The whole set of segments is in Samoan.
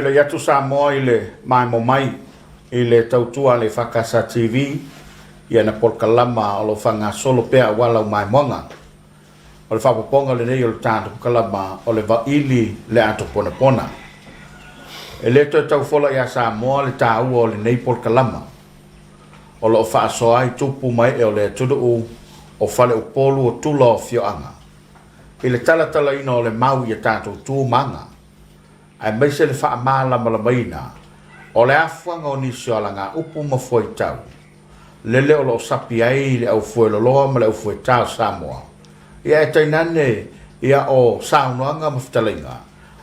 faafeiloai atu Samoa i le maemo mai i le tautua a le EFKS TV i ana polokalama o lo o faagasolo pea aua lau maimoaga. O le faaopoopoga lenei o le tatou polokalama o le Vaili le Ato Ponapona. E le toe tau fola ia Samoa le taua o lenei polokalama o lo o faasoa ai tupu ma ee o le atunuu o faleupolu o tula o afioaga i le talatalaina o le mau i a tatou tu ma aga, aemaise le faamalamalamaina o le afuaga o nisi o alagaupu ma fuaitau lele o lo o sapi ai le aufueloloa ma le aufueta o Samoa, ia ae tainane ia o saunoaga ma fetalaiga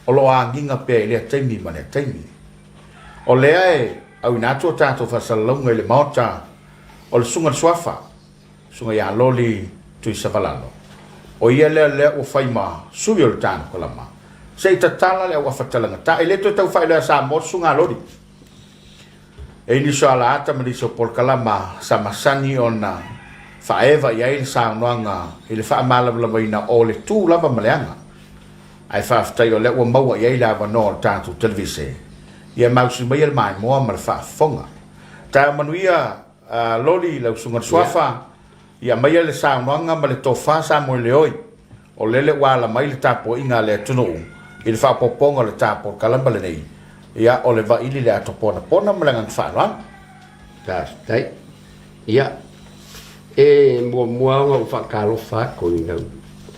o lo o agiga pea i lea taimi ma lea taimi. O lea e auina atu a tatou faasalalauga i le Maota o le Susuga i le Suafa, Susuga ia Loli Tuisavalalo. O ia lea lea ua fai ma sui o le Tanu Kalama. Se i tatala le auafa talagata. E le toe tau faailoa ia Samoa le Susuga a Loli. E i nisi o alaata ma nisi o polokalama sa masani ona faaeva i ai le saunoaga i le faamalamalamaina o le tu lava ma le aga. Ae faafetai o lea ua maua i ai le avanoa o le tatou televise ia mausi maia le maimoa ma le faafofoga. Taeao manuia Loli, lau susuga i le Suafa, ia aumaia le saunoaga ma le tofa Samoeleoi, o lele ua ala mai le tapuaiga a le atunuu i le faaopoopoga o le ta polokalama lenei, ia o le vaili le ato ponapona ma le agaga faaaloalo. Faafetai. Ia, e muamua ona ou faatalofa atu i lau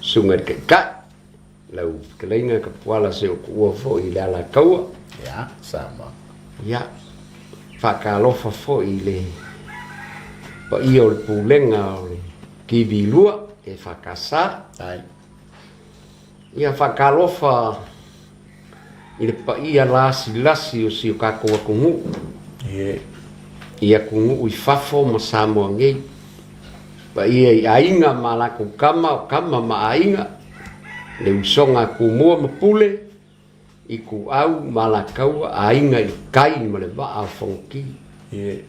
Susuga i le Taitai, lau fetalaiga Tapuala Seotuua foi i le Alataua. Ia, Samoa. Ia, faatalofa foi i le paia o le Pulega o le TV2 EFKS. Ai. Ia, faatalofa i le paia lasilasi o si o tatou atunuu. Ie. I atunuu i fafo ma Samoa nei. Paia i aiga ma latou tama, o tama ma aiga, le usoga a Tumua ma Pule, Ituau ma Alataua, aiga i le tai ma le vaa o Fonoti. Ie.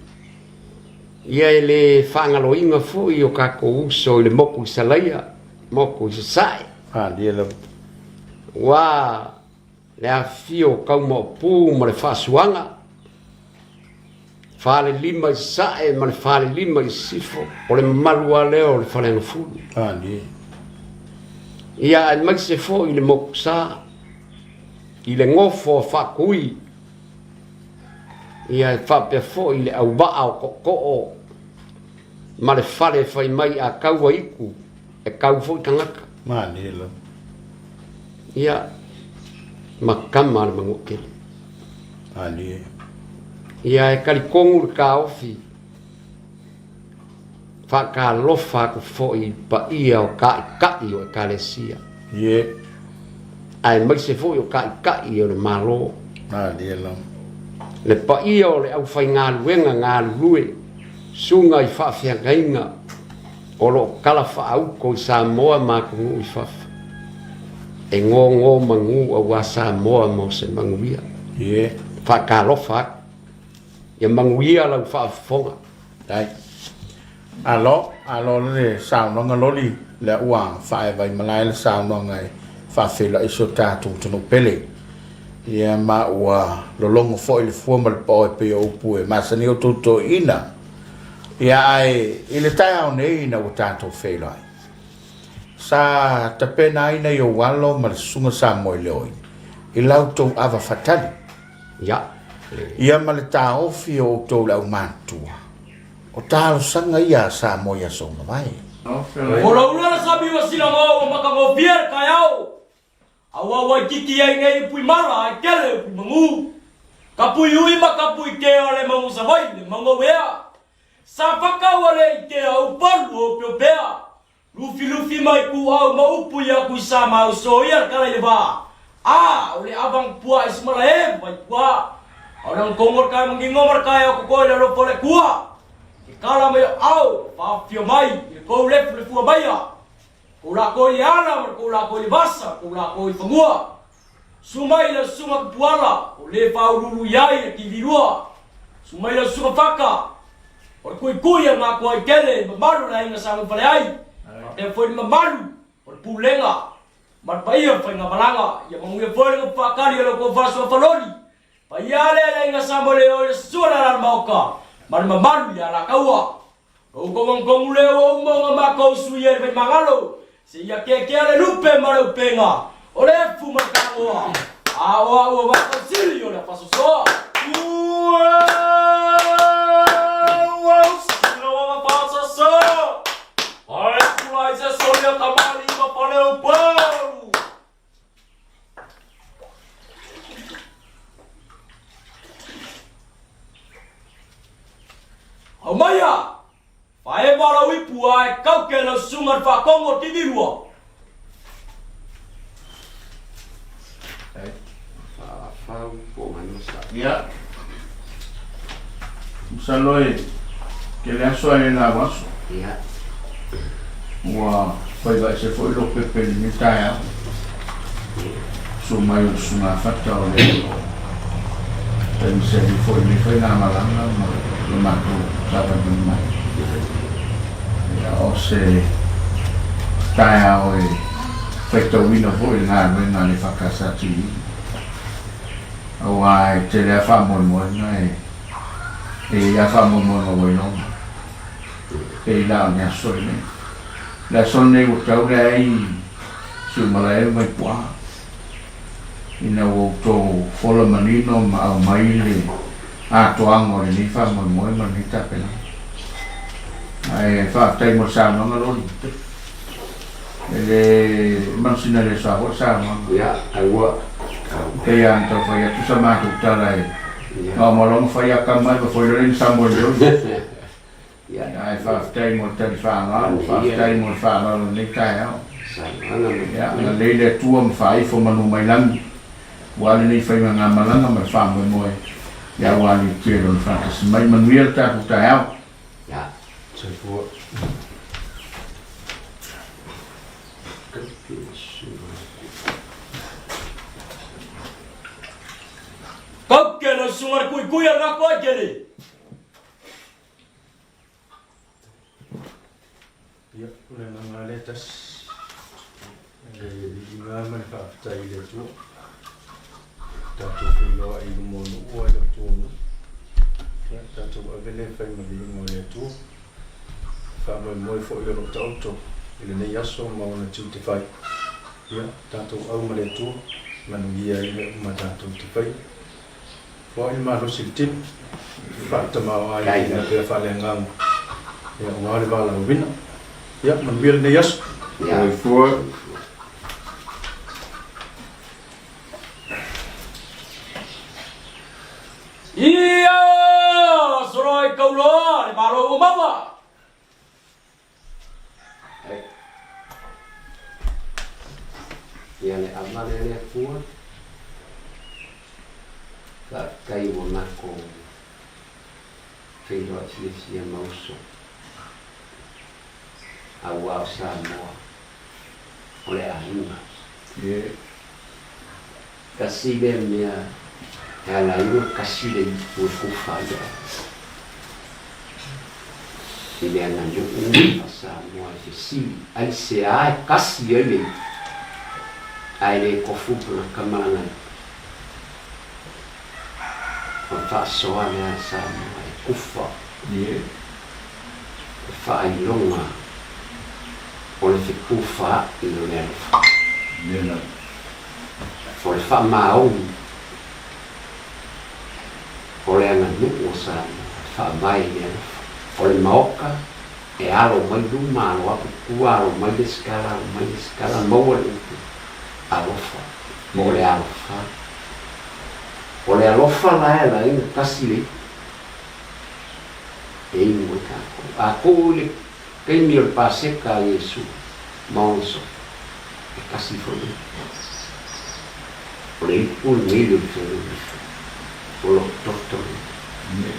Ia e le faagaloina foi o tatou uso i le motu i Salaia, motu i Sasae. Malie lava. Aua le afifio o Taumaopu ma le Faasuaga, Falelima i Sasae ma le Falelima i Sisifo, o le mamalu lava lea o le Faleagafulu. Malie. Ia aemaise foi le Mokusa i le nofo a Faatui, ia e faapea foi le auvaa o Tootoo ma le fale e fai mai a tau a itu, e tau foi tagata. Malie lava. Ia, ma tama a le Manuatele. Malie. Ia, e talitonu le taofi, faatalofa atu foi i le paia o taitai o Ekalesia. Ie. Aemaise foi o taitai o le Malo. Malie lava. Le paia o le aufaigaluega galulue, susuga i faafeagaiga o lo o talafaauto i Samoa ma atunuu i fafo, e gogo manu aua Samoa mo se manuia. Ie. Faatalofa atu. Ia manuia lau faafofoga. Dai. Alo, alo le saunoaga loli, lea ua faaeva i malae le saunoaga e faafeiloai si o tatou atunuu pele. Ia ma ua lologo foi le fua ma le pao e pei o upu e masani outou toeaiina. Ia ae i le taeao nei ina ua tatou feiloai, sa tapena ai nai ou alo ma le susuga Samoeleoi i la outou ava faatali. Ia. Ia ma le taofi o outou le aumatutua, o talosaga ia a Samoa i aso ua mavae. O lou lala sami ua silago ua matagofie le taeao. A ua waikiki ai nei i Puimala ai tele o Puimagu. Ka pui ui ma ka pui kea o le mauga Savai le mauga uea. Sa whakau a le ikea o upalu o Opeopea. Lufilufi mai kuau ma upu ia kui sa mau so ia le kala i le va. A, o le avang pua i sumala e vai pua. A o le ngongo le kai mangingo ma le kai o koko i le lofo le kua. Ke kala mai o au, whaafio mai, i le kou lefu le fua maia. Kou lākou i le ala ma kou lākou i le vasa, kou lākou i fagua. Su mai le susuga Kupuala, o le faauluulu i ai le TV2. Su mai le susuga Faka, o le kuikui a ngā koa i tele i mamalu o le aiga sa Gufale ai, faapea foi le mamalu o le Pulega ma le paia o le faigamalaga. Ia manuia foi le gapu faakali a lo outou faasoa faloli. Paia le le aiga Samoa o le sua le ala maoka ma le mamalu ia Alataua. O kongongongu le ua uma ona matou sui ai le Vaimagalo seia kekea le lupe ma le upega o le efu ma le tanoa, a o au o Vatausili o le Afasosoa. Aumaia! Faeva lau ipu a e kauke lau susuga le Faakongo o Tivilua. Ia, masalo e tele aso ae le lau aso. Ia. Ua faiva ese foi lou pepe i lenei taeao. Susu mai o le susuga fata o le o taimaseli foi i lenei faigamalaga ma le matou savaliga mai. Ia, o se taeao e faitauina foi i le galuega a le EFKS TV. Aua e tele lava faamoemoega e e i ai lava faamoemoega ua iloga. Pei la o le aso lenei. Le aso lenei ua tau leai Siumalae ma Ipuaa ina ua outou fola manino ma aumai le atoaga o lenei faamoemoe ma lenei tapenaga. Ae faafetai mo le saunoaga Loli. E le manusina le aso foi le saunoaga. Ia, ai ua. Pei lava ona tau fai atu sa matou tala e maomaoloa fai aka mai ma foi loa lea ina Samoa Leone. Ae faafetai mo le tali faaaloalo, faafetai mo le faaaloalo i lenei taeao. Ia, agalelei le Atua ma faaifo manu mai lagi, aua lenei faigagamalaga ma le faamoemoe, ia aua le Tia i Lona faatasi mai. Manuia le tatou taeao. Soifua. Kauke lau susuga le kuikui a le ngako ai kele. Ia, o le agaga lea e tasi, le viiga ma le faafetai i le Atua. Tatou feiloai i luma o nuu ae le o tua o nuu. Ia, tatou ave le fai ma viiga o le Atua. Faamoemoe foi o lo o taoto i lenei aso ma ona tiute fai. Ia, tatou au ma le Atua, manuia ai mea uma tatou te faia. Foai le malosi i le tino, faatamaoaigaina pea faaleagaga, ia, aua le valaauina. Ia, manuia lenei aso. Soifua. Ia solo ai kauloa le Malo ua maua. Ia le ava lea le Atua, faafetai ua matou feiloai fiafia ma uso, aua o Samoa o le aiga. Tasi lea mea e ala ai ona kasi le ipu e kufa ai au i le aganuu faa-Samoa e fesili, aisea e kasi ai le ipu ae le kofu ma kama lana ipu? O le faasoa lea a Samoa e kufa e faailoga o le fetufaai o le alofa. O le faamaoni o le aganuu o Samoa e faavae i le alofa. O le maoka e alo mai luma alo aku tua alo mai le isi tala alo mai le isi tala maua le upu alofa po o le alofa. O le alofa la e ala ai ona tasi le ipu e inu ai tatou. A tuu i le taimi o le Paseka a Iesu ma ona soo, e tasi foi le ipu. O le ipu lenei le feoloifo o lo o toto nei.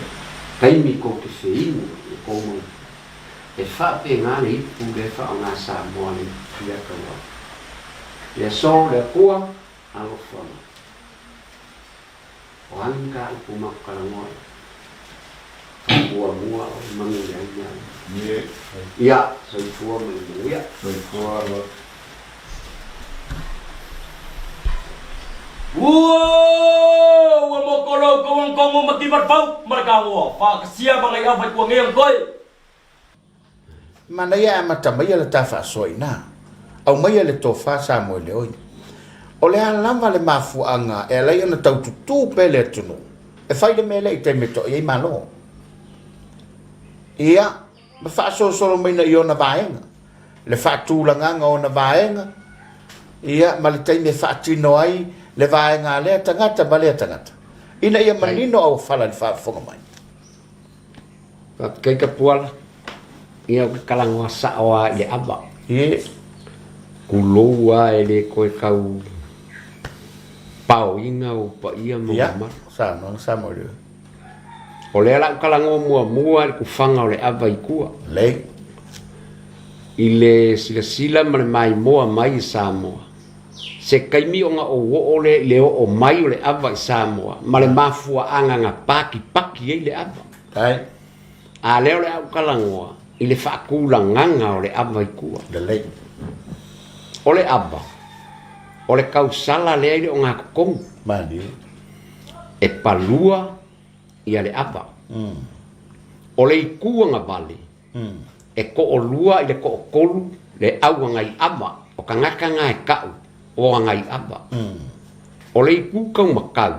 Taimi kou te feinu i kou mau ipu. E faapena le ipu lea e faaaoga Samoa nei i lea tauaga. Le aso, le Atua, alofa mai. O a ni mataupu matou talanoa ai? Faamuamua oe manuia ai mea uma. Ia, soifua ma ia manuia. Soifua. Ua! Ua. o Kolou Kauang Kongo ma Kivarfau ma le Kagoa Faakasia ma Ngai Ava i Kuangei Angkoe. Manaia e amata maia le ta faasoa i ina. Aumaia le tofa Samoeleoi. O le a lava le mafuaaga e alai ona tau tutū pea le atunuu e fai le mea lea i taimi e to'a i ai Malo. Ia, ma faasolosolo maina i ona vaega, le faatulagaga o ona vaega, ia, ma le taimi e faatino ai le vaega a lea tagata ma lea tagata, ina ia manino auofala i le faafofoga mai. Faafetai Tapuala, ia ou te talanoa sao lava i le ava. Ie. Tulou lava e le toe tau paoina ou paia ma ou mamalu. Ia, saunoaga Samoa. O lea la ou talanoa muamua i le tufaga o le ava i tua. Lelei. I le silasila ma le maimoa mai i Samoa, se taimi ona ou oo lea i le oo mai o le ava i Samoa ma le mafuaaga na patipati ai le ava. Ai. A lea o le a ou talanoa i le faatulagaga o le ava i tua. Lelei. O le ava, o le tausala lea i le ogatotonu. Malie. E palua ia le ava. O le itu agavale, e to'olua i le to'atolu le au agai'ava, o tagata na e ta'u o agai'ava. O le itu taumatau,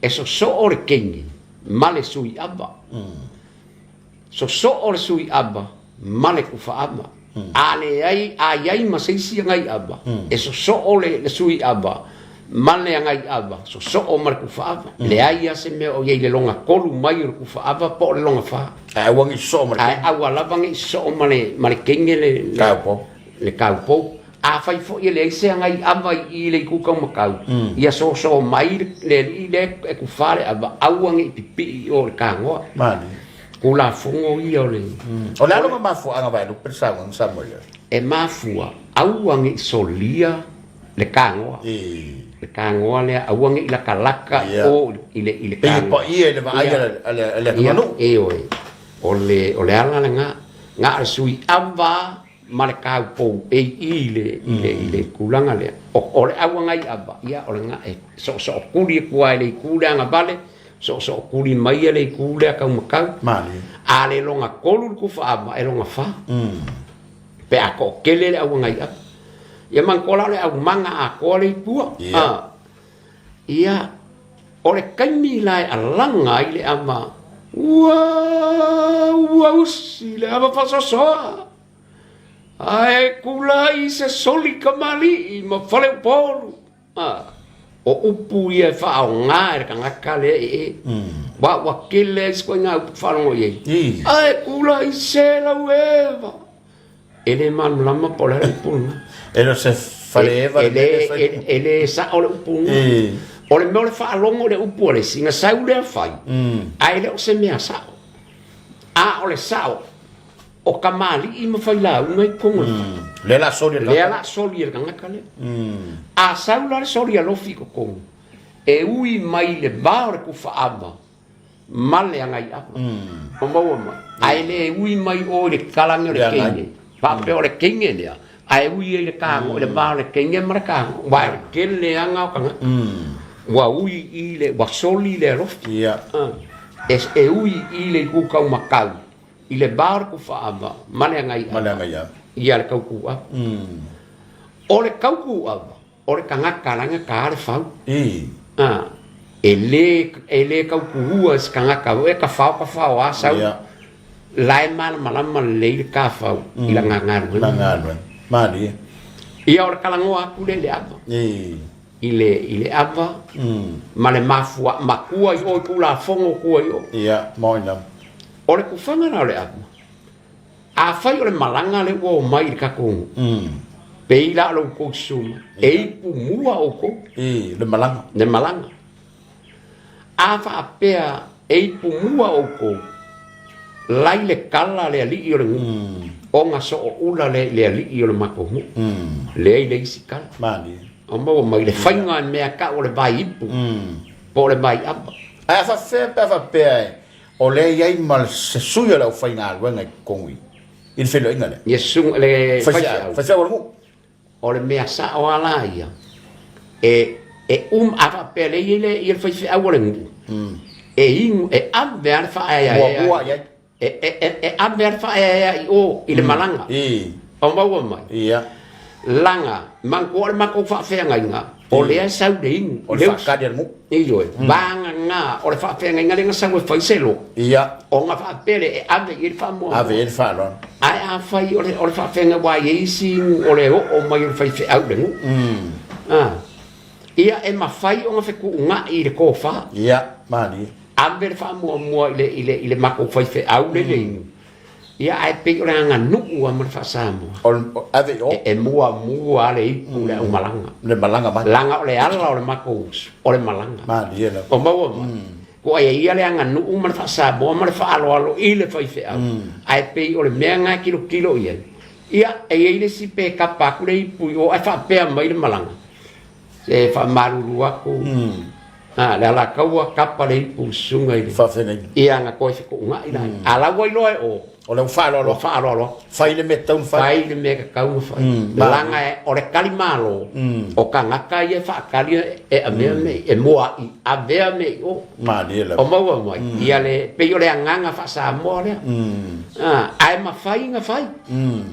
e soso'o le teine ma le sui'ava. Soso'o le sui'ava ma le tufa'ava. A leai, a i ai ma se isi agai'ava, e soso'o le sui'ava ma le agai'ava, soso'o ma le tufa'ava. Leai lava se mea o i ai i le lona tolu mai o le tufa'ava po o le lona fa. Ae aua ne i soso'o ma le teine. Ae aua lava ne i soso'o ma le, ma le teine le, le, Taupou. le taupou. Afai foi e leai se agai'ava i i le itu taumatau, ia soso mai le alii lea e tufa le ava, aua ne i pipii i o i le tagoa. Malie. Tulafono ia o le... O le a lona mafuaaga Vaelupe le saunoaga Samoa? E mafua, aua ne i solia le tagoa. Le tagoa lea, aua ne i latalata i o i le, i le tagoa. Pei e paia i le vaai a le atunuu. Ioe, o le, o le ala lena. Na o le sui ava ma le taupou e i i le, i le, i le tulaga lea. O, o le auagaiava, ia, o lena e soosootuli atu lava i le itu lea agavale, soosootuli mai le itu lea taumatau. Malie. A le lona tolu le tufaava, e lona fa. Pe a toatele le auagaiava. Ia manatua la o le aumaga atoa le i tua. Ia. Ah. Ia, o le taimi la e alaga ai le ava, ua, ua usi le ava faasoasoa, ae tulai se soli kamali'i ma Faleupolu. A, o upu ia e faaaoga e le tagata lea e e. Ua, ua tele ai isi ituaiga upu faalogo i ai. Ae tulai se laueva. E le malamalama po o le a le upu lena. E le o se faleeva le mea lea e fai. E le sao le upu lena. O le mea o le faalogo i le upu a le isi, na sau lea fai, ae le o se mea sao. A o le sao, o kamali'i ma failauga i totonu o le fale. Lea la soli e le tagata. Lea la soli e le tagata lea. A sau la le soli alofi i totonu, e ui mai i le va o le tufaava ma le agaiava. Ua maua mai. Ae le ui mai o i le kalagi o le teine. Faapea o le teine lea, ae ui ai le kago, i le va o le teine ma le kago. Aua o le tele aga o tagata. Ua ui i le, ua soli le alofi. E ui i le itu taumatau, i le va o le tufaava ma le agaiava. Ia le tautuava. O le tautuava, O le tagata la na ta le fau. A, e le, e le tautuua se tagata foi e tafao tafao a sau. Ia. La e malamalama lelei le tafau i lana galuega. Lana galuega. Malie. Ia o le talanoa atu lea i le ava. I le, i le ava ma le mafua, matua i o i Tulafono tua i o. Ia, moni lava. O le tufaga la o le ava, Afai o le malaga lea ua omai i le tatou nuu, pei la o le outou susu mai, e ipu mua outou. I le malaga. Le malaga. A faapea e ipu mua outou, lai le kala le alii o le nuu, ona sooula lea i le alii o le matou nuu, lea i le isi kala. Malie. O maua mai le faiga o le mea tau o le vai ipu, po o le vai ava. Ae a faapefea pe a faapea e O lea e i ai ma se sui o le aufaigaluega i totonu i i le feiloaiga lea. Ia susuga le Faifeau. faifeau. Faifeau o le nuu. O le mea sao lava la ia, e E uma, a faapea lea e i ai le, ia le faifeau a le nuu, e inu, e ave lava le faaeaea. Muamua i ai. E, e, e, e ave lava le faaeaea i o i le malaga. O maua mai. Ia. Laga, manatua o le matou faafeagaiga, o lea e sau le inu. O le faakali a le nuu. Ioe, vagana o le faafeagaiga lea na sau e fai se lo. Ia. Ona faapea lea e ave i ai le faamuamua. Ave i ai le faaaloalo. Ae afai o le, o le faafeagaiga aua e i ai isi inu o le oo mai o le faifeau i le nuu. A. Ia e mafai ona fetuunai i le tofa. Ia, malie. Ave le faamuamua i le, i le, i le matou faifeau lea i le inu. Ia ae pei o le aganuu lava ma le faa-Samoa. O le, ave i o. E, e muamua lava le ipu i le aumalaga. Le malaga mai. Leaga o le ala o le matou uso, o le malaga. Malie lava. O maua mai. Kua e ia le aganuu ma le faa-Samoa ma le faaaloalo i le faifeau. Ae pei o le mea lena e tilotilo i ai. Ia, e i ai le isi pe kapa atu le ipu i o ae faapea mai le malaga. Se faamalulu atu, a, le Alataua kapa le ipu i susuga i le. Faafeagaiga. Ia, na toe fetuunai la. A la ua iloa e o. O lea ua faaaloalo. Ua faaaloalo atu. Fai le mea e tatau ona fai. Fai le mea e tatau ona fai. Leaga o le tali malo, o tagata ia e faatali e avea mea i, e mua'i avea mea i o. Malie lava. O maua mai, ia le, pei o le agaga faa-Samoa lea. Ae mafai ona fai.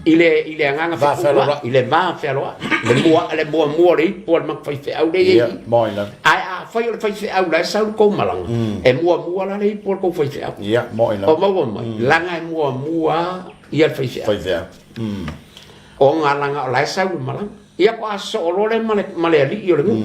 I le, i le agaga fetuunai, i le va fealoai. Le mua, le muamua o le ipu a le matou faifeau lea e i ai i i. Moi lava. Ae afai o le faifeau la e sau i le tou malaga, e muamua la le ipu a le tou faifeau. Ia, moi lava. O maua mai, leaga e muamua ia le faifeau. Faifeau. Ona leaga o la e sau i le malaga. Ia faatoa sosoo loa lea ma le, ma le alii o le nuu.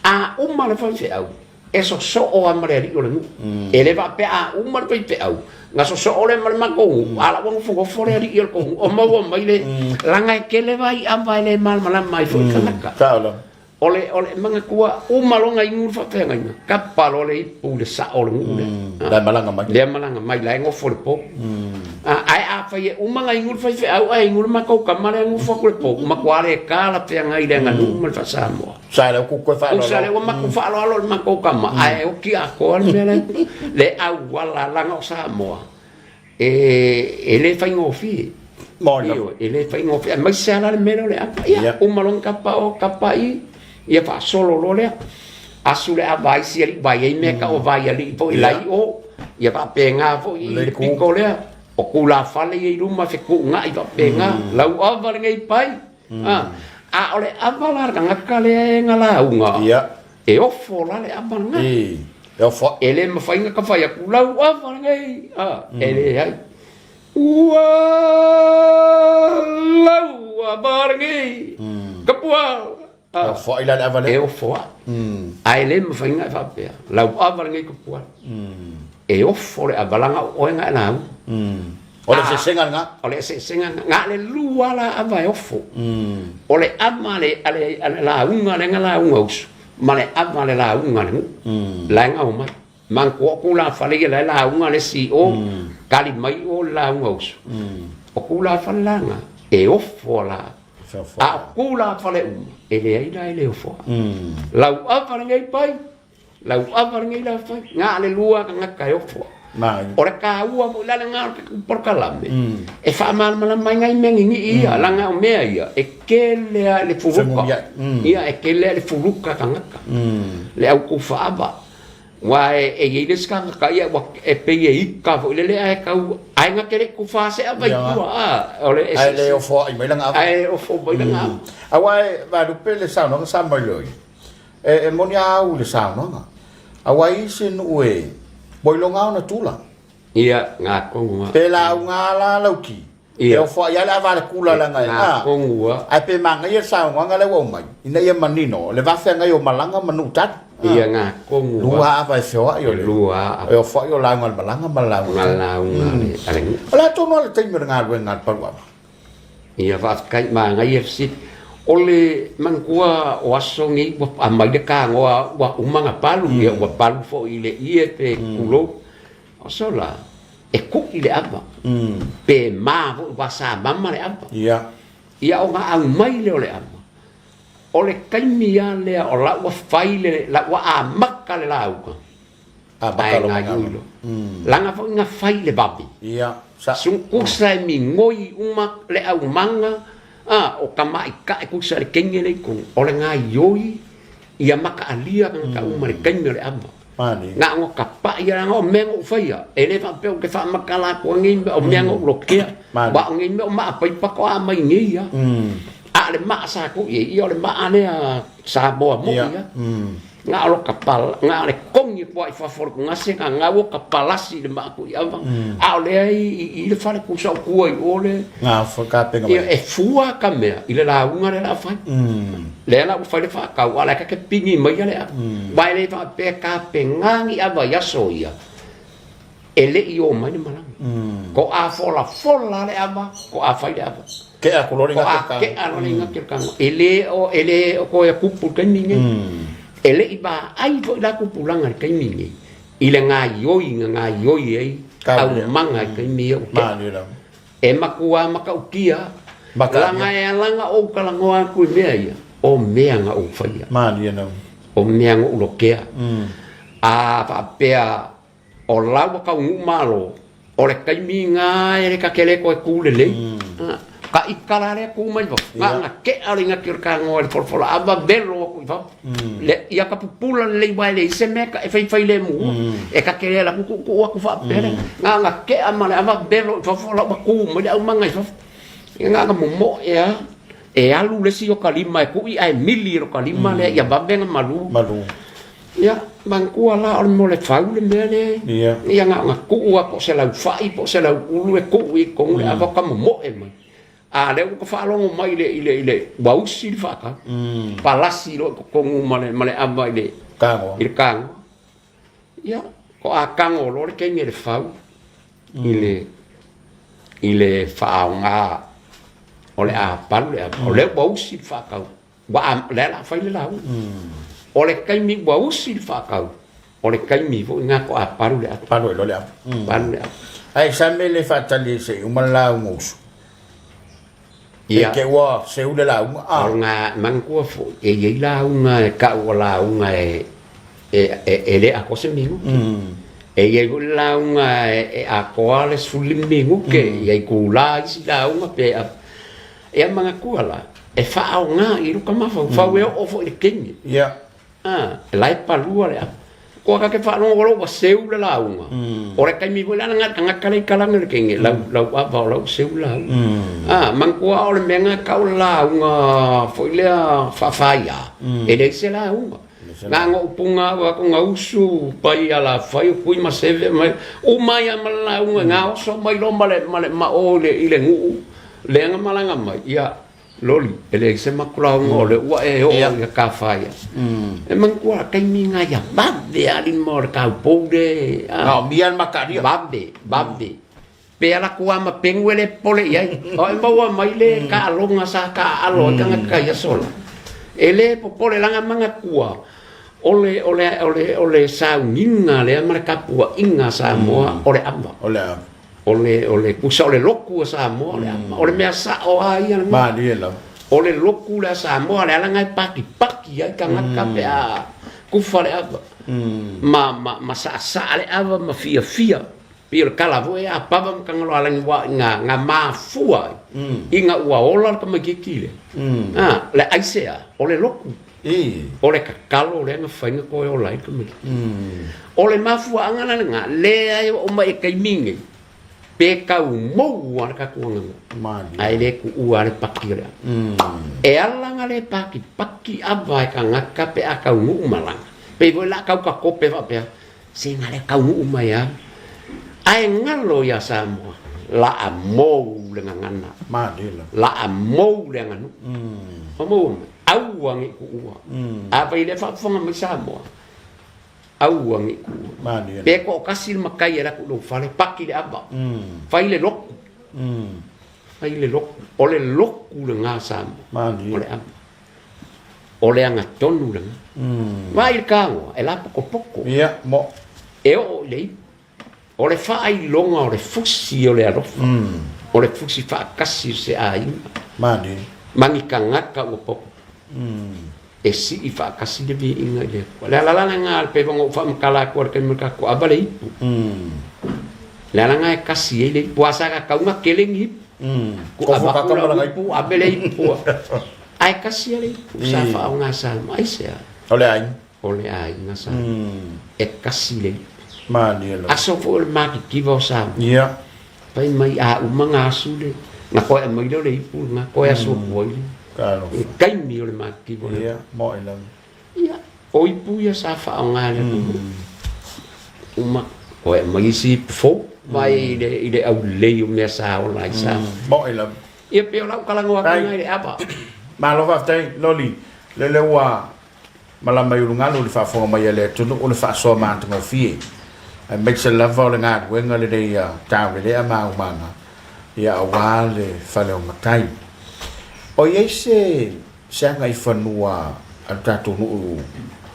A uma le faifeau, e sosoo lava ma le alii o le nuu. E le faapea a uma le faifeau, na sosoo lea ma le matou nuu, a la ua nofonofo le alii o le tou nuu. O maua mai le, leaga e tele vai ava e le malamalama ai foi tagata. Sao lava. O le, o le manatua, uma loa ona inu le faafeagaiga, kapa loa le ipu i le sao o le nuu lea. La e malaga mai. Lea malaga mai, la e nofo i le pou. Ae afai e uma ona inu le faifeau ae inu le matou tama lea e nofo atu i le pou, matua le talafeagai i le aganuu ma le faa-Samoa. Sa lea ua toe faaaloalo. Usa lea ua matou faaaloalo i le matou tama, ae oti atoa le mea lea. Le auala leaga o Samoa, e le faigofie. Ioe, e le faigofie, aemaise lava la le mea lea o le ava. Ia, uma loa ona tapa o, tapa i, ia faasolo loa lea. Asu le ava a isi alii vai ai mea e tau o vai alii foi la i o, ia faapena foi i le pito lea. O tulafale ia i luma fetuunai faapena, lau ava lenei pai. A o le ava la a le tagata lea e na lauga, e ofo la le ava lena. E ofo. E le mafai ona ta fai atu, lau ava lenei, e leai. Ua lau ava lenei, Kapua. E ofo ai la le ava lea. E ofo ai. Ae le mafai ona e faapea, lau ava lenei Kapua. E ofo le ava leaga o oe na e lauga. O le eseesega lena. O le eseesega lena. Na o le lua la ava e ofo. O le ava a le, a le, a le lauga lea na lauga uso, ma le ava a le lauga a le nuu. La e gao mai. Manatua o tulafale ia la e lauga le isi i o, tali mai o le lauga uso. O tulafale la na, e ofo la. A o tulafale uma, e leai la e le ofo ai. Lau ava lenei pai, Lau ava lenei la fai, na le lua tagata e ofo. O le taua foi la lena o le tatou polokalame, e faamalamalama ai nai mea ninii ia, leaga o mea ia, e tele lava i le fuluka. Ia, e tele lava i le fuluka tagata, le au tufaava. Aua e i ai le isi tagata ia ua, e pei e ika foi lele ae tau, ae na te le i tufa se ava i tua, a, o le Ae le ofoai mai lana ava. Ae ofo mai lana ava. Aua e vaelupe le saunoaga sa mai loa ia. E moni a au i le saunoaga, aua e i isi nuu e ua iloga ona tula. Ia, ngā kongu a. Pe lauga a la lauki, e ofo ai a le ava a le kula leaga e, Ngā kongu a. Ae pe manaia le saunoaga lea ua aumai, ina ia manino, le va feagai o malaga ma nuu tali. Ia, ngā kongu a. Lua ava e feoai o le. Lua ava. E ofo ai o lauga a le malaga ma le lauga a le. Ma le lauga a le nuu. O le a tonu a le taimi o le galuega a le Paluava? Ia faafetai manaia fesili. O le manatua o aso nei ua aumai le tanoa ua uma ona palu, ia ua palu foi i le ie pe tulou. O aso la, e kui le ava, pe ma foi ua samama le ava. Ia ona aumai lea o le ava, o le taimi lava lea o la ua fai le, la ua amata le lauga, Amata ae lona gaioi galuega. loa. Leaga foi na fai le vave. Ia, sa. Kusa e migoi uma le aumaga, a, o tamaitae kusa le kenge le i tonu, o le gaioi Ia makaalia tagata uma i le taimi o le ava. Na ona tapai lava, leaga o mea na ou faia, e le faapea ou te faamatala atu ai nei mea, o mea na ou lotea. Aua o nei mea o maa paipa faatoa aumai nei lava. A o le maa sa tuu i ai, ia o le maa lea Samoa moi lava. Na o lota pala, na o le togi atu lava i fafo o le togase, na gau o ta palasi i le maa tuiava, a o lea i i le fale tusa o tua i o le... Ia, e fua ka mea i le lauga lea o le a fai. Lea la ua fai le faatau, a o la e ta te pigi maia le ava. Aua e le faapea e tapena ni ava i aso ia, e le i o mai le malaga. Toa folafola le ava, toa fai le ava. Kea atu loa le igate o le tago. Kea loa le igate o le tago. E le o, e le o toe tupu i le taimi lenei. E le i vaai foi la tupulaga i le taimi lenei i le gaioi na gaioi ai aumaga i taimi ia ua tea. E matua matautia leaga e ala ona ou talanoa atu i mea ia, o mea na ou faia. O mea na ou lotea. A faapea o la ua taunuu malo, o le taimi lena e le ta te le toe tu lelei. Ka ita la lea tu mai fafo, na ona tea o le igati o le tagoa i le folafola ava velo atu i fafo. Le, ia ka pupula lelei aua e leai se mea e faifai lemu e ta te le alu atu tuutuu atu faapea lea. Na ona tea ma le ava velo i fafo la ua tu mai le aumaga i fafo. Ia na ona momoe lava, e alu le isi o ka lima e tui ae mili e lo ka lima lea ia vave ona malu. Malu. Ia, manatua la o le mea o le fau le mea lea. Ia. Ia na ona tuu lava po o se laufai po o se lauulu e tuu i totonu le ava ka momoe mai. A lea ua faalogo mai i le, i le, i le, ua usi le faatau. Palasi loa i totonu ma le, ma le ava i le, Tagoa. i le tagoa. Ia, ko a tago loa le kenge le fau i le, i le faaaoga o le a palu le ava. O lea ua usi le faatau. Ua a, lea la fai le lauga. O le taimi ua usi le faatau, o le taimi foi lena ko a palu le ava. Palu ai loa le ava. Palu le ava. Ae sa mea le faatali se i uma le lauga usu. Ia. E te ua seu le lauga. Ah. O ngā manatua foi, e i ai lauga e kau o lauga e, e, e, e le atoa se minute. E i ai foi le lauga e, e atoa le 15 minute, mm. i ai kula isi lauga pe a, e a manatua la, e faaoga i luka mafaufau mm. e oo foi le kenge. Yeah. Ah, e la e palua le apa. Kua ka ke faalogo loa ua seu le lauga. O le taimi foi lea na tagata le i kalana le kenge, lau, lau ava o lau seu le lauga. Ah, manatua o le mea na tau le lauga foi lea faafaia, e leai se lauga. Na ona ou puga au atu na usu pai alafai o kui ma seve mai, uma ai lava ma le lauga, na oso mai loa ma le, ma le, ma o i le, i le nuu, lea na malaga mai, ia, Loli, e leai se makulaoga o le ua e oo i ka kafa ia. E manatua la taimi nga ia vave a lima o le kaupou le. Na o mia le makaria. Vave, vave. Pe ala kua ma pengu e le pole i ai. O e maua mai le kaaloga sa kaalo ai tagata i aso la. E le popole langa manatua o le, o le, o le, o le sauniga lea ma le tapuaiga a Samoa o le ava. O le ava. O le, o le pusa o le lotu a Samoa, o le ama. O le mea sao lava ia lena. Malie lava. O le lotu lea a Samoa, le ala lena e patipati ai tagata pe a kufa le ava. Ma, ma, ma saasaa le ava ma fiafia. Pei o le tala foi a Papa ma Tagaloaalagi aua i ngā, ngā mafua ai ina ua ola le tamaitiiti lea. A, le aisea, o le lotu. O le tatalo lea na fai na toe ola ai le tamaitiiti. O le mafuaaga la lena, leai e oo mai i le taimi lenei, pe tau mou lava le tatou aganuu, ae le tuua lava le paki o le ava. E ala ona le patipati ava e tagata pe a taunuu malaga, pei foi o le a tau tatope faapea, se na lea taunuu mai lava. Ae galo ia Samoa, la a mou le gagana, la a mou le aganuu. Ua maua mai, aua ne i tuua. Afai o lea e faafofoga mai Samoa, aua ne i tuua. Pe toatasi le matai e alu atu i lou fale, paki le ava, fai le lotu, fai le lotu. O le lotu lena Samoa, o le ava. O le agatonu lena. Vaai i le tagoa, e lapokopoko. E oo i le ipu. O le faailoga o le fusi o le alofa, o le fusi faatasi o se aiga, ma ni tagata ua pau, e sii faatasi le viiga i le Atua. O le ala la lena e pei ona ou faamatala atu i le taimi o le tatou ava le ipu. O le ala lena e kasi ai le ipu, aua sa tatau ona tele ni ipu. Ku ava ku lau ipu, ave le ipu. Ae kasi lava le ipu sa faaaoga e Samoa. Aisea? O le aiga. O le aiga sa. E kasi le ipu. Malie lava. Aso foi o le matitiva o Samoa. Ia. Fai mai a uma nga asu le, nga koe aumai lea o le ipu lena, koe asu atu ai le. Talofa. I taimi o le matitiva o le. Ia, moe lava. Ia, o ipu ia sa faaaoga e le atunuu. Uma, koe aumai isi ipu fou, mai i le, i le aulelei o mea sa ola ai Samoa. Moe lava. Ia pei o lau talanoa atu lena i le ava. Malo faafetai Loli, lele ua malama i ulugalu i le faafofoga mai a le atunuu o le faasoa matagofie, aemaise lava o le galuega lenei a Taulelea ma Aumaga ia aua le fale o matai. O i ai se se agaifanua a le tatou nuu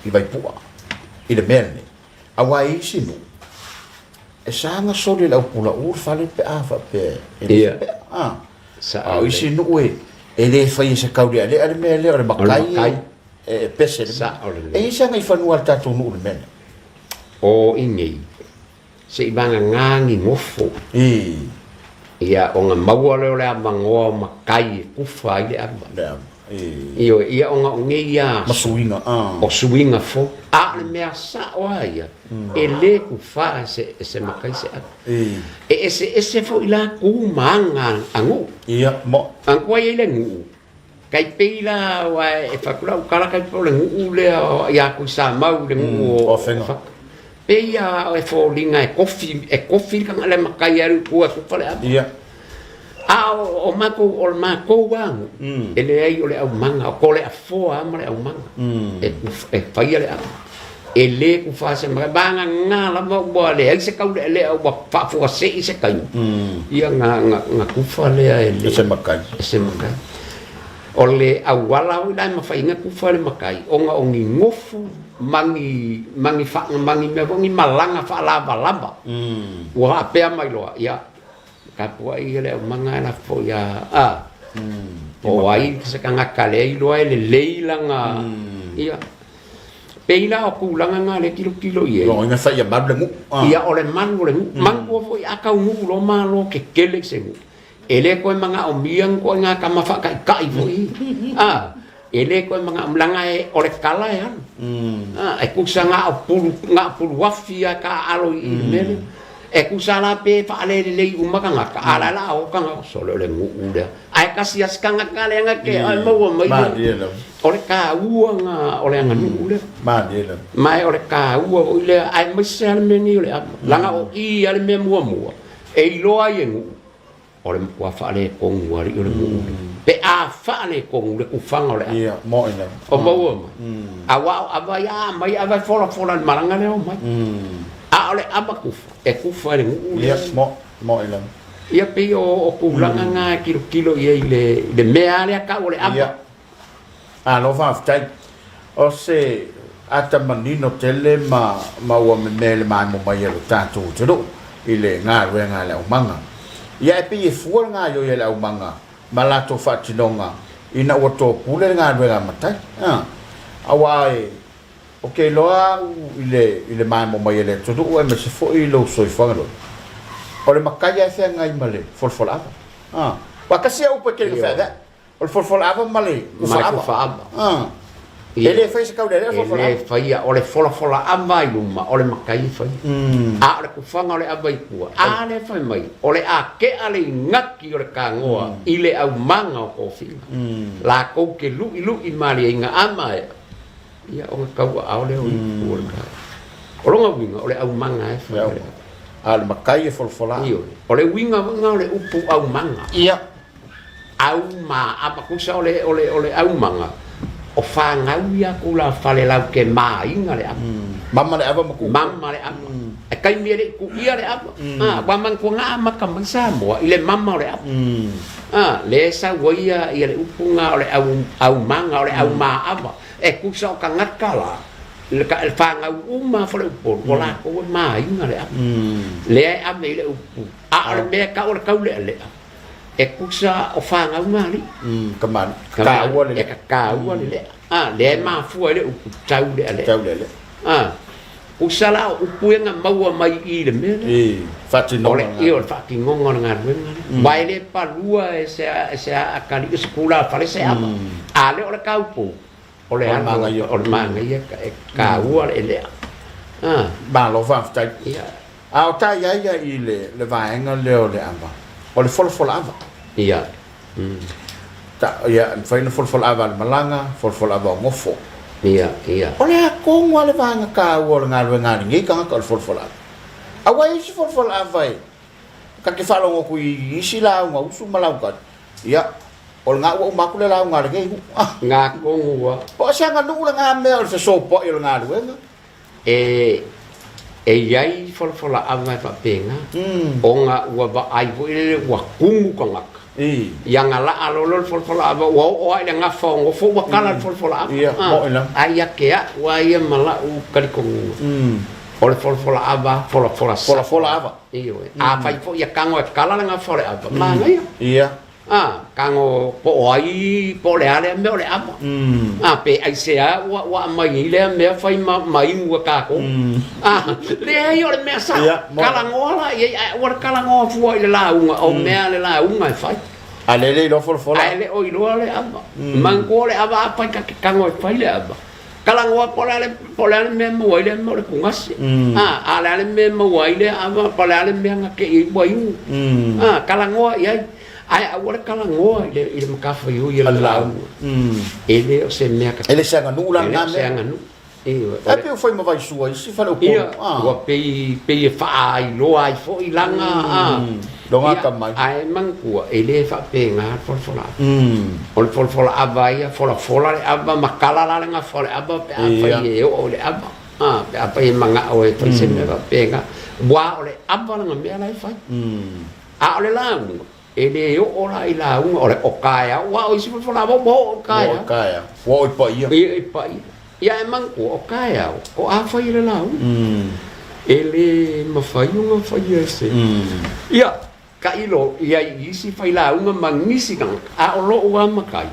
i Vaipua i le mea lenei, aua e i ai isi nuu e saga soli e le aupulauu le fale pe a faapea e le faapea. A. A o isi nuu e e le faia e se taulealea le mea lea, o le matai e pese le mea. E i ai se agaifanua a le tatou nuu i le mea lea? O i nei, se i vagana ni nofo. Ia, ona maua lea o le avanoa o matai e kufa ai le ava. Le ava. Ioe, ia ona o nei aso. Ma suiga, O suiga fou. A o le mea sao lava ia, e le kufa e se matai se ava. E eseese foi la tu ma aga a nuu. Ia, mo. Manatua i ai le nuu, tai pei la aua e fai atu lau tala tai pei o le nuu lea ia Tuisamau le nuu o Afega. Pei a e foliga e kofi, e kofi le matai e alu i tua e kufa le ava. Ia. A o matou, o le matou lava nuu, e leai o le aumaga, o Toleafoa lava ma le aumaga e faia le ava. E le kufa se matai, vagana lava ua leai se taulealea ua faafuasei se taimi, ia na kufa lea e le. E se matai. E se matai. O le auala foi la e mafai ai ona kufa le matai, ona o ni gofu ma ni, ma ni ma ni mea foi, ni malaga faalavalava ua faapea mai loa, ia, Tapuai ia le aumaga ae lafo ia a po o ai se tagata lea iloa e lelei lana ia pei la o tulaga na lea e tilotilo i ai. Lona uiga e fai ia malu le nuu. Ia o le malu o le nuu. Manatua foi a taunuu loa malo tetele i se nuu, e le toe manaomia ni ituaiga tama faataitai foi a. E le toe manaomia leaga o le tala e alu. E tusa na o pulu, na o puluafi lava e taaalo i le mea lea. E tusa la pe faalelelei uma tagata, a o la e o le a o tagata, sole o le nuu lea. Ae tasi lava si tagata lea na te maua mai le, o le taua lena o le aganuu lea. Ma o le taua foi lea, aemaise lava le mea lenei o le ava. Leaga o i lava le mea muamua e iloa ai e nuu O le matua faaletonu alii o le nuu lea. Pe a faaletonu le tufaga o le ava. Ia, moe lava. O maua mai. Aua o ava ia a aumai ava e folafola i le malaga lea o mai. A o le ava tufa, e tufa e le nuu lea. Ia, moe, moe lava. Ia pei o tulaga na e tilotilo i ai i le mea lava lea tau o le ava. Ia. Malo faafetai. O se ata manino tele ma ma ua memea i le maemo mai e lo tatou atunuu i le galuega a le aumaga. Ia e pei e fua le gaoioi a le aumaga ma latou faatinoga ina ua topule le galuega a matai. A. Aua e Ou te iloa au i le, i le maemo mai e le atunuu aemaise foi i lou soifuaga lou. O le matai lava e feagai ma le folafola ava. A. Aua tasi lava upu e tele ina feaveai. O le folafola ava ma le kufa ava. Ah. E le faia se taulealea le folafola ava. E le faia, o le folafola ava i luma, o le matai e faia. A o le kufaga o le ava i tua, a lea e fai mai, o le a tea le igaki o le tagoa i le aumaga o tofiga. Latou te luʻiluʻi malieiga a maea, ia ona tauaao lea o ipu o le taeao. O lona uiga, o le aumaga e faia le ava. A o le matai e folafola ava. Ioe. O le uiga foi lena o le upu aumaga. Ia. Au ma ava tusa o le o le o le aumaga o fanau ia tulafale lau ke māiga le ava. Mama le ava ma kuʻu. Mama le ava. E taimi e le i kuʻia le ava. A ua manatua na amata mai Samoa i le mama o le ava. A lea e sau ai ia ia le upu na o le au aumaga o le aumaava e tusa o tagata la le ka le fanau uma faleupolu o latou e māiga le ava. Lea e ave i le upu a o le mea e tau o le taulealea E tusa o fanau ngā alii. Kamaliʻi. Taua le lea. E taua le lea. A, lea e mafua ai le upu tau lealea. Tau lealea. A, tusa la o upu ia na maua mai i le mea lea. I, faatinoga o le galuega. O le faatinoga o le galuega lea. Aua e le palua e se, e se aakaliʻi o se tulafale se ava. A lea o le taupou. O le alo o le manaia e taua le elea. Malo faafetai. A o ta i ai ia i le vaega lea o le ava, o le folafola ava. Ia. Ta, ia, e mafai ona folafola ava a le malaga, folafola ava o gofo. Ia, ia. O le a tonu lava le vaega taua o le galuega a lenei tagata o le folafola ava? Aua e i ai isi folafola ava e ta te faalogo atu i isi lauga usu ma lauga, ia, o lena ua uma atu le lauga a lenei nuu. Nga tonu ua. Po o se aganuu lena mea o le fesopoai o le galuega. E e i ai folafolaava e faapena, ona ua vaai foi lele ua tumu tagata. Ia galaa loa lea o le folafolaava ua oo lava i le gafa o nofo ua tala le folafolaava. Ae ia te a'u lava ia ma la'u talitonuga, o le folafolaava, folafola sa'o. Folafola ava. Ioe. Afai foi ia tago e tala le gafa o le ava, manaia. Ia. A, tago po o ai, po o le a lea mea o le ava. A, pe aisea ua, ua aumai ai lea mea fai ma, ma inu e tatou. A, leai o le mea sa'o. Ia, mo. Talanoa la i ai, ae aua le talanoa fua i le lauga, o mea a le lauga e fai. A lea e le iloa folafola. Ae le o iloa le ava. Manatua le ava afai ta te tago e fai le ava. Talanoa po o le a le, po o le a le mea e maua ai lea mea o le tugase. A, a o le a le mea e maua ai lea ava, po o le a le mea na te i ai ua inu. A, talanoa i ai. Ae aua le talanoa i le, i le matafaioi a le lauga. E le o se mea E le o se aganuu la E le lena o se mea. aganuu. Ioe. Ae pei ua fai ma vaisua isi faleupolu. Ia, ua pei, pei e faaailoa ai foi lana, a. Lona Ia, atamai. ae manatua, e le faapena le folafola ava. O le folafola ava ia, folafola le ava ma tala la le gafa o le ava pe afai e oo i le ava. A, pe afai e manao e fai se mea faapena, aua o le ava lana mea la e fai. A o le lauga, e le oo la i lauga, o le o taeao, aua o isi folafola ava ua oo i taeao. Ua oo i taeao, ua oo i paia. Ia, i paia. Ia ae manatua, o taeao, o a fai e le lauga. E le mafai ona faia e se. Ia, tailo i ai i isi failauga ma nisi tagata, a o lou lava matai,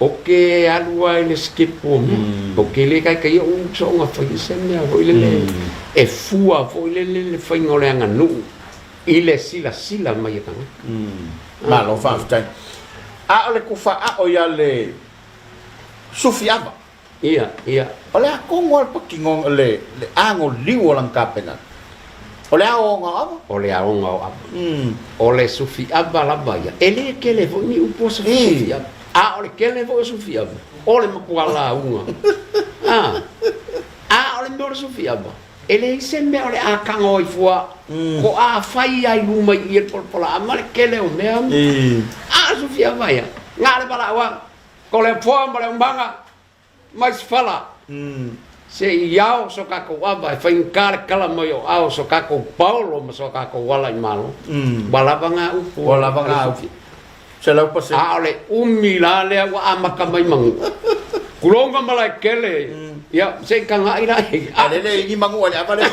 ou te alu lava i le sikepu o mea. Ou te le taitai ou soona faia se mea foi lele e fua foi lele le faiga o le aganuu i le silasila mai a tagata. Malo faafetai. A o le tufaao ia le sufi ava. Ia, ia. O le a tonu lava le patinoga, le, le agoliu o lana tapenaga? O le aoaoga o ava? O le aoga o ava. O le sufi ava lava ia. E le tele foi ni upu o sufi ava. A o le tele foi o sufi ava, o le matua lauga. A, a o le mea o le sufi ava, e leai se mea o le a tago ai fua, ko a fai ai luma i i e le polapola ma le tele o mea. A o le sufi ava ia, na o le valaau lava. Ko le apoa ma le aumaga mai se fala, se i ao so tatou ava e faigata le kala mai o ao so tatou paolo ma so tatou ala i Malo. Ua lava nga upu. Ua lava nga upu. 100%. A o le umi la lea ua amata mai Manu'a. Kulonga Malaekele, ia se i taga'i la i. A lele i ni Manu'a i le ava lea.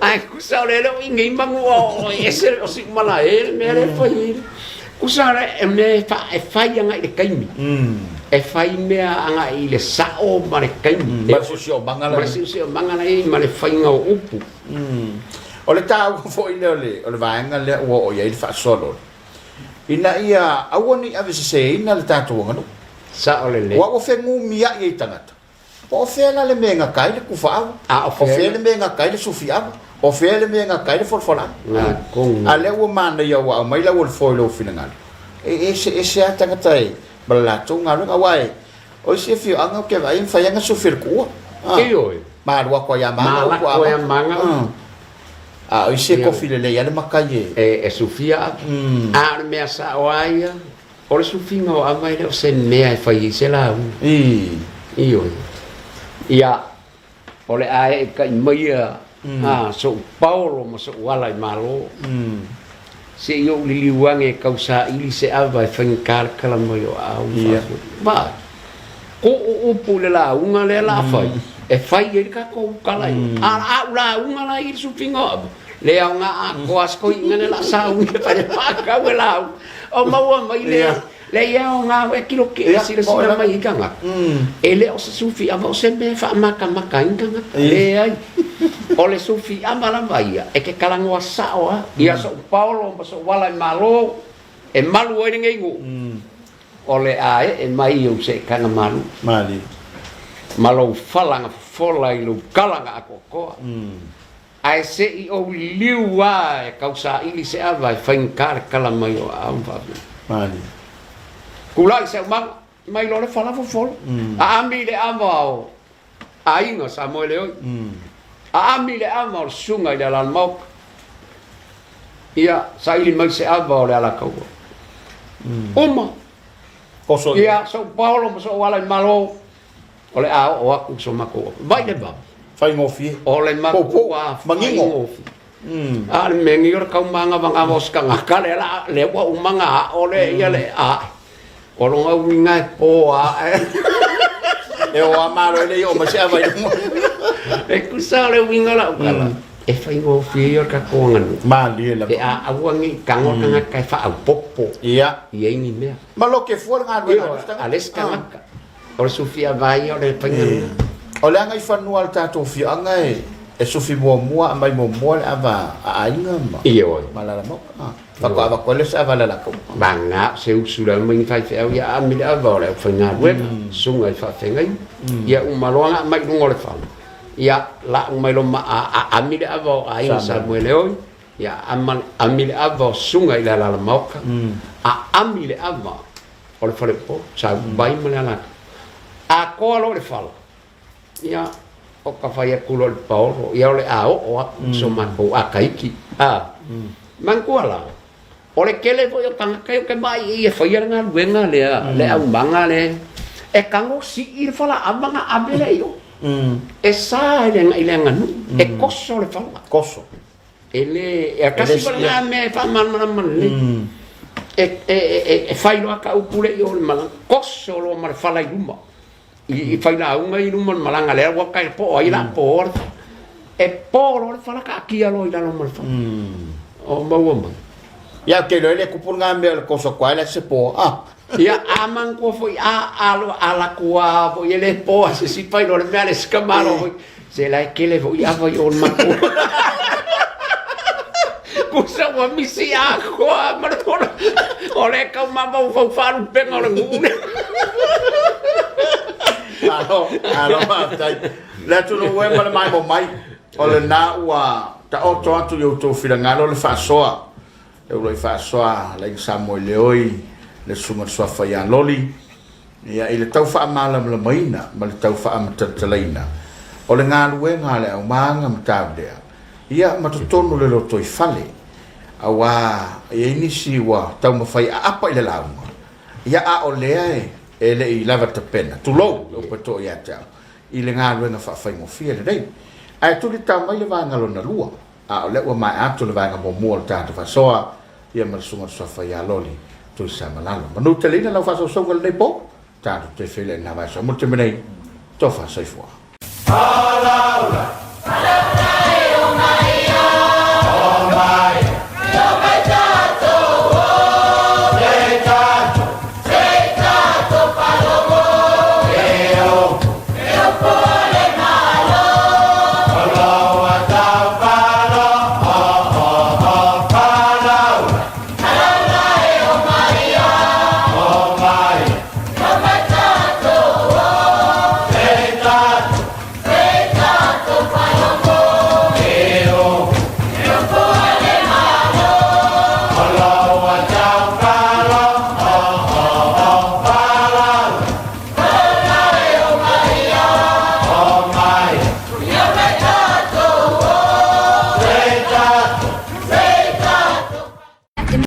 Ae kusa o le le o i nei Manu'a o ese o Siumalae le mea lea e fai ai. Kusa le mea e fa, e fai agai i le taimi. E fai mea agai i le sa'o ma le taimi. Ma le siosiomaga la. Ma le siosiomaga la i ai ma le faiga o upu. O le taua foi lea o le, o le vaega lea ua oo i ai le faasolo, ina ia aua ne i aveseseina le tatou aganuu. Sa'o lelei. Aua ua fenumia'i ai tagata. Po o fea la le mea e gata ai le tufaava? A o fea le mea e gata ai le sufiava? O fea le mea e gata ai le folafolaga? Gakona. A lea ua manaia ua aumai lau olifoa i lou finagalo. E eseese lava tagata e ma le latou galuega aua e o isi afioaga ou te vaai e mafai lava ona sufi e le tuua. Ioe. Ma alu atu ai lava ma ana upu Ma alako ai ma ana upu. A o isi e kofi lelei lava le matai e. E sufia atu. A o le mea sao lava ia. O le sufiga o ava e le o se mea e fai ai se lauga. Ioe. Ia, o le a ee kai maia a soʻu paolo ma soʻu ala i Malo. Se i ou liliu ane e tausaili se ava e faigata le tala mai o aao ma faafoe. Vaai, kuu upu i le lauga lea la fai, e fai ai le tatou tala i a a'u lauga la i le sufiga o ava, Le aoga atoa se toeaina le la sauni e fai le faatau e lau. O maua mai le le ia aoga e kilo ke e silasila mai i tagata. E le o se sufi ava o se mea e faamatamata ai ni tagata. Leai. O le sufi ava lava ia e te talanoa sao lava. Ia soʻu paolo ma soʻu ala i Malo e malu ai lenei nuu. O le a ee mai i ou seetaga malu. Malie. Ma lou falaga fofola i lou kalaga atoatoa. Ae se i ou liliu lava e tausaili se ava e faigata le kala mai o aao ma faafetai. Malie. Tulai se aumaga, mai loa le fala fofola. Aami le ava o aiga Samoeleoi. Aami le ava o le susuga i le Alaalamaota. Ia, saili mai se ava o le Alataua. Uma. Oso i. Ia, sou paolo ma sou ala i Malo, o le a oo atu so matou ava. Vai le vave. Faigofie. O le matua faigofie. A o le mea nei o le taumaga o se tagata lea la lea ua uma ona ao le ia le a o lona uiga e po ae. E o a malo e le i oo mai se ava i luga. E tusa o le uiga o lau tala, e faigofie ia o le tatou aganuu. Malie lava. Pe a aua ne i tago le tagata e faaopoopo i ai ni mea. Ma loke fua le galuega a le isi tagata. A le isi tagata. O le sufi ava ia o le faiga lena. O le agaifanua a le tatou afioaga e sufi muamua aumai muamua le ava a aiga ma Ioe. ma Alaalamaota. Faatoa avatu ai le isi ava a le Alataua. Vagana o se usu le aumai ni faifeau ia aami le ava o le aufaigaluega, susuga i faafeagaiga. Ia uma loa ona aumai i luga o le fala, ia lau mai loa ma aami le ava o aiga Samueleoi, ia aami le ava o susuga i le Alaalamaota, aami le ava o le faleupolu, sa upai ma le alataua. Atoa loa le fala, ia, o ka fai atu loa i le paolo, ia o le a oo atu i so matou Akaiki. A, manatua la, o le tele foi o tagata ia ou te vaai i ai e faia le galuega lea, le aumaga lea, e tago sii le falaava ona ave lea i o. E sa i le aganuu, e toso le fala. Toso. E le, e tasi foi lena mea e faamalamalama lelei. E, e, e, e fai loa ka upu lea i o le malaga, toso loa ma le fala i luma. I, i failauga i luma o le malaga lea ua kai po o ai la po le fala. E po loa le fala taatia loa i lalo ma le fala. O maua mai. Ia, ou te iloa e le tupu lena mea o le toso atu ai la se po. Ah. Ia, a manatua foi a alo a latou a foi e le po a se isi pailo le mea le isi tamalo foi. Se la e kele foi ava i o le matou. Kusa ua misi atoa ma le tolo. O le kau mafaufau faalupega o le nuu lea. Malo, malo faafetai. Le atunuu e ma le maimoa mai, o lena ua taoto atu i outou finagalo le faasoa. E uluai faasoa Laina Samoeleoi, le Susuga i le Suafa ia Loli, ia i le tau faamalamalamaina ma le tau faamatalatalaina o le galuega a le aumaga ma taulea, ia ma totonu o le lotoifale, auā e i ai nisi ua taumafai e aapa i le lauga, ia a o lea e le i lava tapena, tulou le upu e to'o ia te au, i le galuega faafaigofie lenei. Ae tulitao mai le vaega lona lua. A o lea ua maea atu le vaega muamua o le tatou faasoa, ia ma le Susuga i le Suafa ia Loli Tuisamalalo. Manu tele ina lau faasausauga i lenei po, tatou toe feiloai i lena vaiaso. Mo le taimi nei, tofa soifua. Alaula.